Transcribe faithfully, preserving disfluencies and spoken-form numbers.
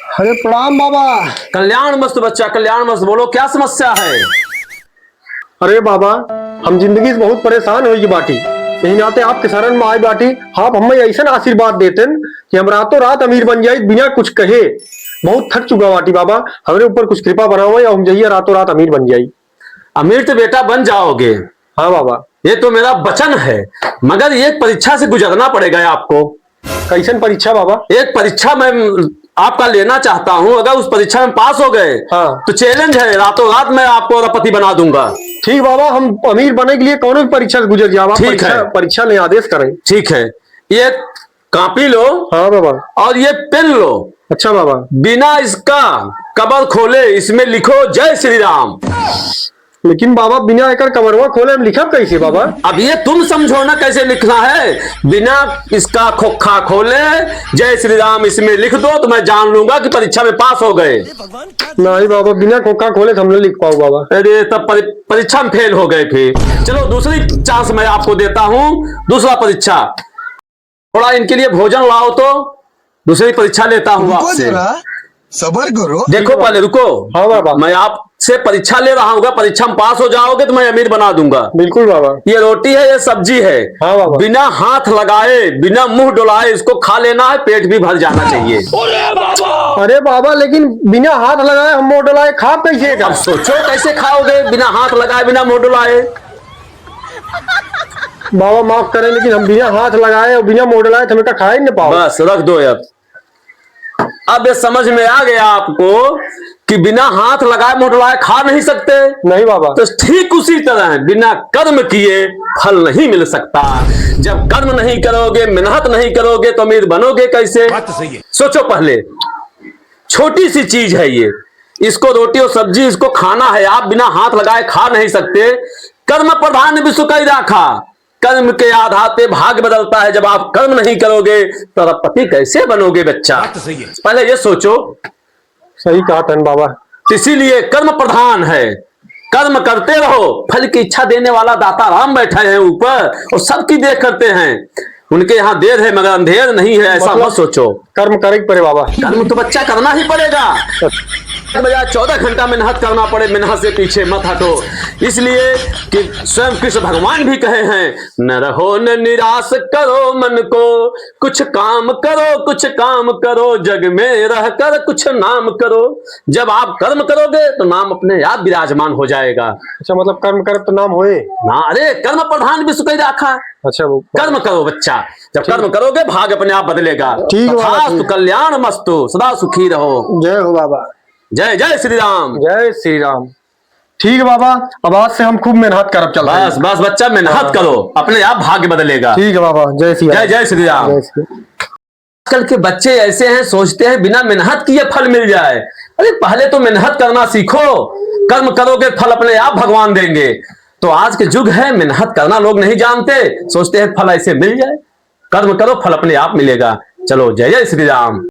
अरे प्रणाम बाबा। कल्याण मस्त बच्चा, कल्याण मस्त। बोलो, क्या समस्या है? अरे बाबा, हम जिंदगी से बहुत परेशान होइगी बाटी, यही नाते आपके शरण में आई बाटी। आप हमें ऐसन आशीर्वाद देतेन कि हम रातों रात अमीर बन जाई बिना कुछ कहे। बहुत थक चुका बाटी बाबा, हमरे ऊपर कुछ कृपा बनावे और हम जइया रातों रात अमीर बन जाई। अमीर तो बेटा बन जाओगे। हाँ बाबा। ये तो मेरा वचन है, मगर एक परीक्षा से गुजरना पड़ेगा आपको। कैसन परीक्षा बाबा? एक परीक्षा मैं आपका लेना चाहता हूँ, अगर उस परीक्षा में पास हो गए, हाँ। तो challenge है, रातों रात मैं आपको अरबपति बना दूंगा। ठीक बाबा, हम अमीर बने के लिए कौनो भी परीक्षा से गुजर जाब। आप ठीक परीक्षा, है। परीक्षा लें, आदेश करें। ठीक है, ये कॉपी लो। हाँ बाबा। और ये पेन लो। अच्छा बाबा। बिना इसका कवर खोले इसमें लिखो जय श्री राम। लेकिन बाबा, बिना एकर कवरवा खोले हम लिखब कैसे बाबा? अब ये तुम समझो ना कैसे लिखना है। बिना इसका खोखा खोले जय श्री राम इसमें लिख दो, तो मैं जान लूंगा कि परीक्षा में पास हो गए। नहीं बाबा, बिना खोखा खोले तो हम नहीं लिख पाओ बाबा। अरे, तब परी-, परीक्षा में फेल हो गए फिर। चलो, दूसरी चांस मैं आपको देता हूँ, दूसरा परीक्षा। थोड़ा इनके लिए भोजन लाओ तो दूसरी परीक्षा लेता हूँ रुको आपसे। जरा, सबर करो। देखो पहले रुको। हाँ बाबा। मैं आपसे परीक्षा ले रहा हूँ, अगर परीक्षा में पास हो जाओगे तो मैं अमीर बना दूंगा। बिल्कुल बाबा। ये रोटी है, ये सब्जी है। हाँ बाबा। बिना हाथ लगाए, बिना मुंह डुलाए इसको खा लेना है, पेट भी भर जाना चाहिए। अरे बाबा, लेकिन बिना हाथ लगाए हम मुंह डुलाए खाब कैसे? अब सोचो कैसे खाओगे बिना हाथ लगाए, बिना मुंह डुलाए। बाबा माफ करें, लेकिन हम बिना हाथ लगाए और बिना मुंह डुलाए तो हम एका खा ही नहीं पाओ। बस रख दो अब। अब ये समझ में आ गया आपको कि बिना हाथ लगाए मुंह डुलाए खा नहीं सकते। नहीं बाबा। तो ठीक उसी तरह बिना कर्म किए फल नहीं मिल सकता। जब कर्म नहीं करोगे, मेहनत नहीं करोगे, तो अमीर बनोगे कैसे? बात तो सही है। सोचो पहले, छोटी सी चीज है ये, इसको रोटी और सब्जी इसको खाना है, आप बिना हाथ लगाए खा नहीं सकते। कर्म प्रधान विश्व कई राखा, कर्म के आधार पे भाग्य बदलता है। जब आप कर्म नहीं करोगे तो अरबपति कैसे बनोगे बच्चा? बात तो सही है। पहले ये सोचो। सही कहा तन बाबा। इसीलिए कर्म प्रधान है, कर्म करते रहो। फल की इच्छा देने वाला दाता राम बैठे हैं ऊपर और सबकी देख करते हैं। उनके यहाँ देर है मगर अंधेर नहीं है, ऐसा मतलब मत सोचो। कर्म करे के पड़े बाबा। कर्म तो बच्चा करना ही पड़ेगा। बजाय चौदह घंटा मेहनत करना पड़े, मेहनत से पीछे मत हटो। इसलिए कि स्वयं कृष्ण भगवान भी कहे हैं, न रहो न निराश करो मन को, कुछ काम करो, कुछ काम करो, जग में रहकर कुछ नाम करो। जब आप कर्म करोगे तो नाम अपने आप विराजमान हो जाएगा। अच्छा, मतलब कर्म करब तो नाम होए? ना, अरे कर्म प्रधान विश्व कई राखा। अच्छा, वो कर्म करो बच्चा, जब ठीक। कर्म करोगे भाग अपने आप बदलेगा। ठीक बाबा, तथास्तु, ठीक। कल्याण मस्तु, सदा सुखी रहो। जय हो बाबा। जय जय श्री राम। जय श्री राम। ठीक है बाबा, अब आज से हम खूब मेहनत करब चल रहे बस हैं। बस बच्चा मेहनत हाँ। करो, अपने आप भाग्य बदलेगा। ठीक है बाबा, जय श्री जय राम। जय श्री राम। जय श्री आजकल के बच्चे ऐसे हैं, सोचते हैं बिना मेहनत किए फल मिल जाए। अरे पहले तो मेहनत करना सीखो, कर्म करोगे फल अपने आप भगवान देंगे। तो आज के युग है, मेहनत करना लोग नहीं जानते, सोचते हैं फल ऐसे मिल जाए। कर्म करो, फल अपने आप मिलेगा। चलो, जय जय श्री राम।